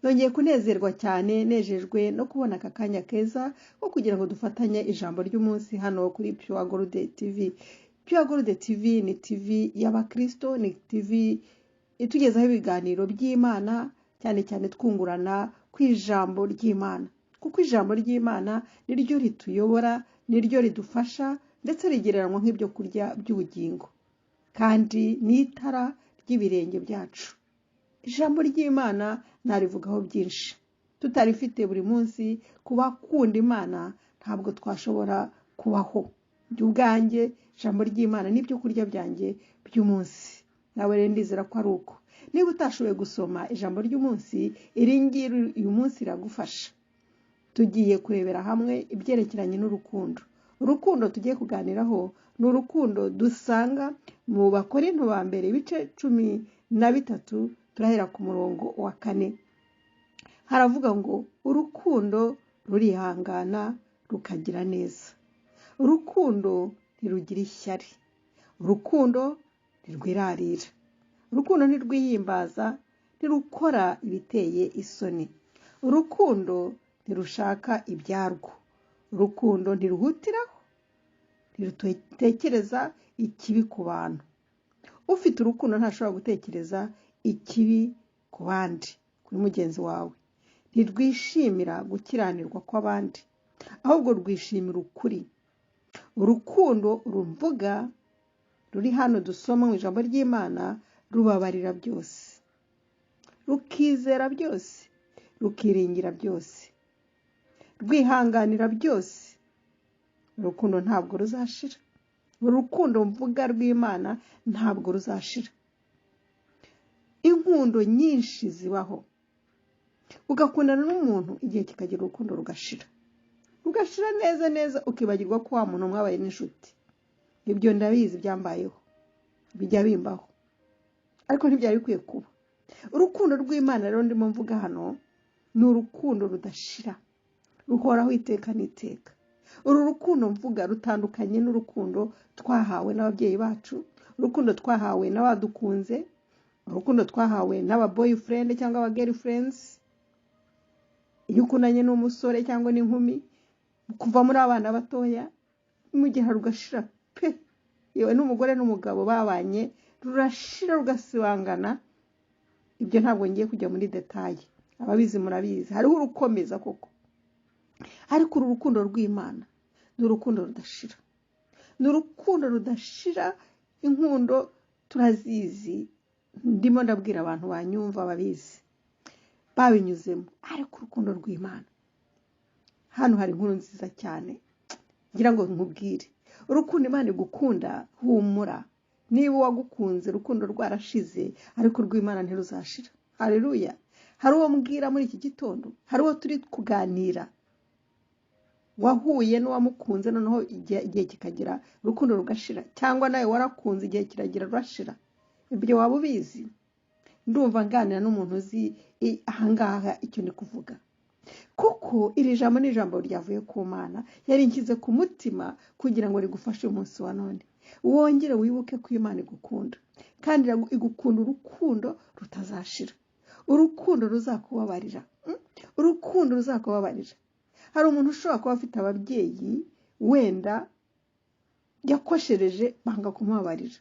Nongeye kunezerwa cyane, nejejwe no kubona aka kanya keza ko kugira ngo dufatanye ijambo ry'umunsi hano kuri Pure Gold TV. Pure Gold TV ni TV y'Abakristo, ni TV itugezaho ibiganiro by'Imana, cyane cyane twungurana ku ijambo ry'Imana. Kuko ijambo ry'Imana ni ryo rituyobora, ni ryo ridufasha, ndetse rigereranywa nk'ibyo kurya by'ubugingo. Kandi ni itara ry'ibirenge byacu. Ijambo ry'Imana narivugaho byinshi. Tutarifite buri munsi, ku bakunda Imana ntabwo twashobora kubaho. Njye ubwanjye ijambo ry'Imana ni ibyo kurya byanjye by'umunsi. Nawe rero ndizera ko ari uko. Niba utashoboye gusoma ijambo ry'umunsi, iri ngiri uyu munsi riragufasha. Tugiye kurebera hamwe ibyerekeranye n'urukundo. Urukundo tugiye kuganiraho ni urukundo dusanga mu Bakorinto ba mbere ibice 13, turahera ku murongo wa 4. Haravuga ngo urukundo rurihangana rukagira neza. Urukundo ntirugira ishyari. Urukundo ntirwirarira. Urukundo ntirwihimbaza, ntirukora ibiteye isoni. Urukundo ntirushaka ibyarwo. Urukundo ntiruhutiraho, ntirutekereza ikibi ku bantu. Ufite urukundo ntashobora gutekereza ikibi ku bandi, kuri mugenzi wawe. Ntirwishimira gukiranirwa kw'abandi, ahubwo rwishimira ukuri. Urukundo rumvuga ruri hano dusoma mu ijambo ry'Imana rubabarira byose, rukizera byose, rukiringira byose, rwihanganira byose. Urukundo ntabwo ruzashira. Urukundo mvuga rw'Imana ntabwo ruzashira. Inkundo nyinshi zibaho, ugakundana n'umuntu igihe kikagera urukundo rugashira, rugashira neza neza, ukibagirwa ko wa muntu mwabaye n'inshuti. Ibyo ndabizi, byambayeho, bijya bimbaho, ariko ntibyari bikwiye kuba. Urukundo rw'Imana rero ndimo mvuga hano ni urukundo rudashira, ruhoraho iteka n'iteka. Uru rukundo mvuga rutandukanye n'urukundo twahawe n'ababyeyi bacu, urukundo twahawe n'abadukunze, urukundo twahawe n'aba boyfriend cyangwa aba girlfriends. Iyo ukundanye n'umusore cyangwa n'inkumi kuva muri abana batoya, mu gihe rugashira pe, yewe n'umugore n'umugabo babanye rurashira rugasibangana. Ibyo ntabwo ngiye kujya muri détails, ababizi murabizi. Hariho urukomeza koko, ariko uru rukundo rw'Imana ni urukundo rudashira, ni urukundo rudashira. Inkundo turazizi, ndimo ndabwira abantu banyumva babizi babinyuzemo, ariko urukundo rw'Imana, hano hari inkuru nziza cyane ngira ngo nkubwire. Urukundo Imana igukunda, humura, niba uwagukunze urukundo rwarashize, ariko urw'Imana ntiruzashira. Haleluya! Hari uwo mbwira muri iki gitondo, hari uwo turi kuganira wahuye n'uwamukunze, noneho igihe kikagera urukundo rugashira, cyangwa nawe warakunze igihe kiragira rurashira. Ibyo waba ubizi? Ndumva nganira n'umuntu uzi ahangaha icyo ndi kuvuga, kuko iri jambo ni ijambo ryavuye ku Mana, yarinshyize ku mutima kugira ngo rigufashe umunsi wa none, wongere wibuke ko Imana igukunda, kandi igukunda urukundo rutazashira, urukundo ruzakubabarira, urukundo ruzakubabarira. Hari umuntu ushobora kuba afite ababyeyi wenda yakoshereje banga kumubabarira,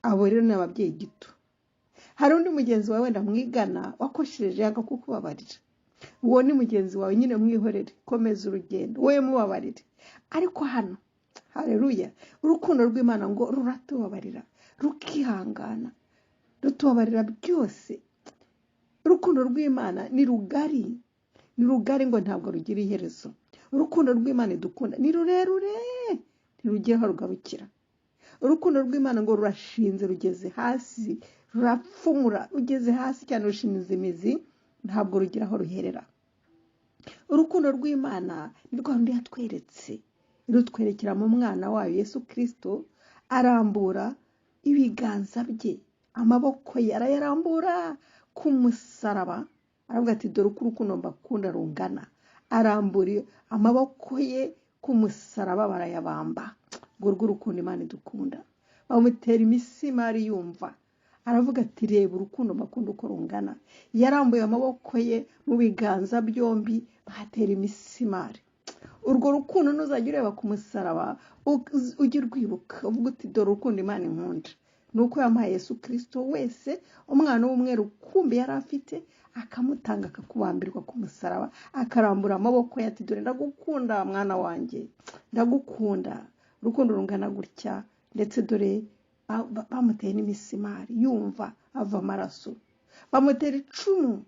abo rero ni ababyeyi gito. Hari undi mugenzi wawe wenda mwigana wakoshereje yanga kukubabarira, uwo ni mugenzi wawe nyine, mwihorere, komeza urugendo, wowe mubabarire. Ariko hano, haleluya, urukundo rw'Imana ngo ruratubabarira, rukihangana, rutubabarira byose. Urukundo rw'Imana ni rugari, ni rugari ngo ntabwo rugira iherezo. Urukundo rw'Imana idukunda ni rurerure, ntirugira aho rugarukira. Urukundo rw'Imana ngo rurashinze, rugeze hasi, rurapfumura, rugeze hasi cyane, rushinze imizi, ntabwo rugira aho ruherera. Urukundo rw'Imana ni rwa rundi yatweretse, rutwerekera mu mwana wayo Yesu Kristo, arambura ibiganza bye, amaboko ye arayarambura ku musaraba, aravuga ati dore uko urukundo mbakunda rungana. Arambura amaboko ye ku musaraba, barayabamba. Ngo urwo urukundo Imana idukunda, bamutera imisimari yumva, Aravuga ati reba urukundo mbakunda uko rungana. Yarambuye amaboko ye mu biganza byombi bahatera imisimari. Urwo rukundo nuzajya ureba ku musaraba ujye urwibuka uvuga uti dore urukundo Imana inkunda. Ni uko yamuhaye Yesu Kirisito wese, umwana w'umweru kumbi yari afite, akamutanga akakubambirwa ku musaraba, akarambura amaboko ye ati dore ndagukunda mwana wanjye, ndagukunda. Urukundo rungana gutya, ndetse dore bamuteye n'imisimari yumva ava amaraso, bamutera icumu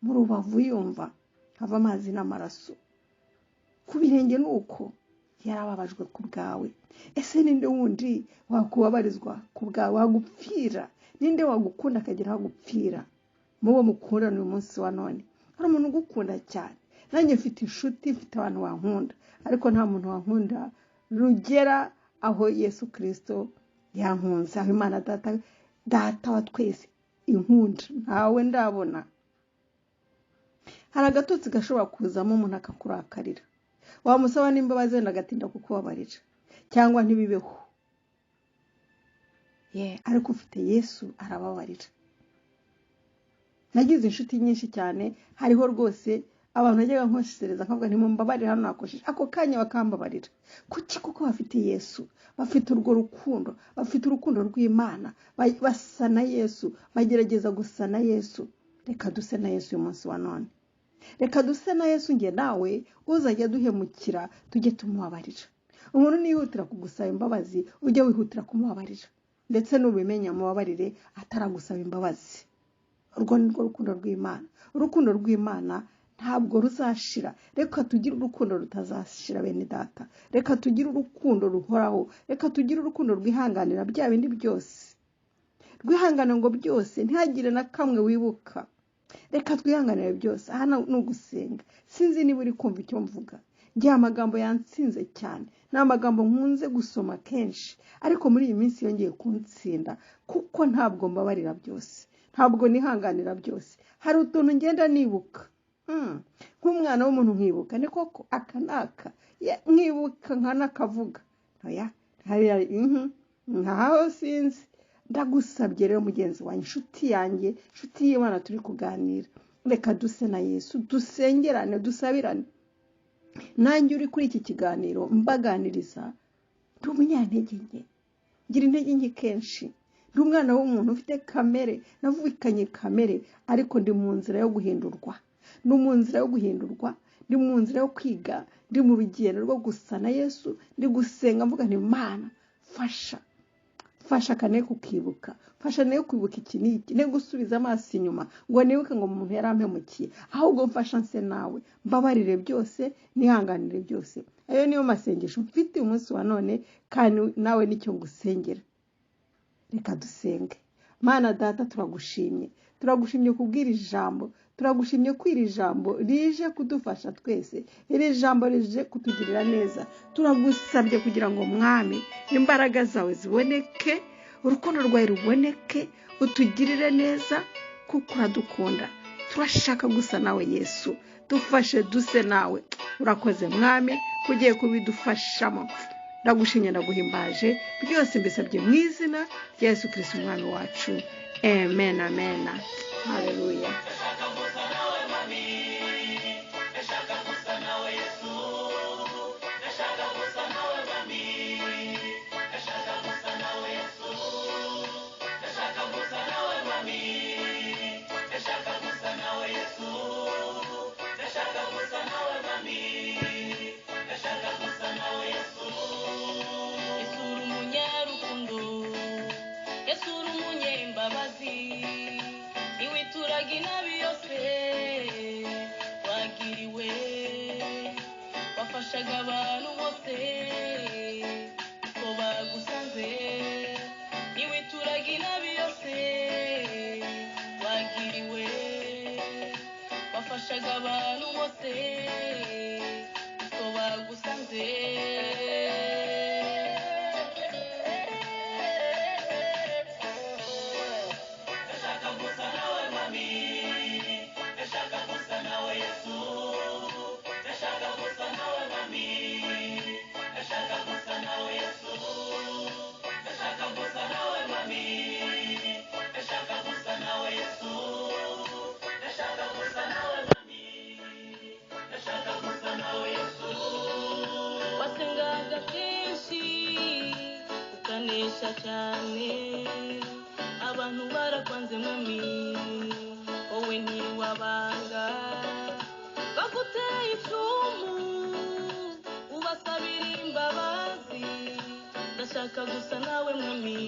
mu rubavu yumva ava amazi n'amaraso, ku birenge ni uko yarababajwe ku bwawe. Ese ninde wundi wakubabarizwa ku bwawe, wagupfira? Ninde wagukunda akagera aho agupfira? Mubo mukundana uyu munsi wa none hari umuntu ugukunda cyane. Nanjye mfite inshuti, mfite abantu bankunda, ariko nta muntu wankunda rugera aho Yesu Kirisito yankunze, aho Imana data wa twese inkunda, ntawe ndabona. Hari agatotsi gashobora kuzamo umuntu akakurakarira, wamusaba n'imbabazi wenda agatinda kukubabarira cyangwa ntibibeho, ariko ufite Yesu arababarira. Nagize inshuti nyinshi cyane, hariho rwose abantu najyaga nkosereza nkavuga nti mumbabarire hano nakosheje, ako kanya bakambabarira. Kuki? Kuko bafite Yesu, bafite urwo rukundo, bafite urukundo rw'Imana, basa na Yesu, bagerageza gusa na Yesu. Reka duse na Yesu uyu munsi wa none, reka duse na Yesu. Njye nawe uzajya duhemukira tujye tumubabarira. Umuntu nihutira kugusaba imbabazi ujye wihutira kumubabarira, ndetse n'ubimenya mubabarire ataragusaba imbabazi. Urwo ni rwo rukundo rw'Imana. Urukundo rw'Imana ntabwo ruzashira. Reka tugire urukundo rutazashira bene data, reka tugire urukundo ruhoraho, reka tugire urukundo rwihanganira bya bindi byose, rwihangana ngo byose ntihagire na kamwe wibuka. Reka twihanganire byose. Aha ni ugusenga. Sinzi niba uri kumva icyo mvuga. Njye amagambo yansinze cyane, ni amagambo nkunze gusoma kenshi, ariko muri iyi minsi yongeye kuntsinda, kuko ntabwo mbabarira byose, ntabwo nihanganira byose. Hari utuntu ngenda nibuka nk'umwana w'umuntu, nkibuka ni koko aka n'aka, nkibuka nkanakavuga nkaho sinzi. Ndagusabye rero mugenzi wanjye, inshuti yanjye, inshuti y'Imana turi kuganira, reka duse na Yesu, dusengerane, dusabirane. Nanjye uri kuri iki kiganiro mbaganiriza, ndi umunyantege nke, ngira intege nke kenshi, ndi umwana w'umuntu ufite kamere, navukanye kamere, ariko ndi mu nzira yo guhindurwa, ndi mu nzira yo guhindurwa, ndi mu nzira yo kwiga, ndi mu rugendo rwo gusa na Yesu, ndi gusenga mvuga nti Mana fasha, fasha kane kukibuka, fasha nayo kwibuka iki n'iki, ne gusubiza amaso inyuma ngo nibuke ngo umuntu yarampemukiye, ahubwo mfasha nse nawe, mbabarire byose, nihanganire byose. Ayo niyo masengesho mfite umunsi wa none, kandi nawe nicyo ngusengera. Reka dusenge. Mana data, turagushimye, turagushimye kubwira ijambo, turagushimye ko iri jambo rije kudufasha twese, iri jambo rije kutugirira neza. Turagusabye kugira ngo Mwami imbaraga zawe ziboneke, urukundo rwawe ruboneke, utugirire neza kuko uradukunda. Turashaka gusa nawe Yesu, dufashe duse nawe. Urakoze Mwami kugiye kubidufashamo. Ndagushimye, ndaguhimbaje, byose mbisabye mu izina rya Yesu Kristo Umwami wacu. Amen, amen. Haleluya. Yesu uri umunyarukundo, Yesu uri umunyembabazi, ntiwituraga inabi yose wagiriwe, wafashaga abantu bose uko bagusanze, ntiwituraga inabi yose wagiriwe, wafashaga abantu bose uko bagusanze. Ndashaka gusa nawe mami, ndashaka gusa nawe Yesu, ndashaka gusa nawe mami, ndashaka gusa nawe Yesu, ndashaka gusa nawe mami, Barabeshya cyane, abantu barakwanze mwami, wowe ntiwabanga. Baguteye icumu, ubasabira imbabazi. Ndashaka gusa nawe mwami.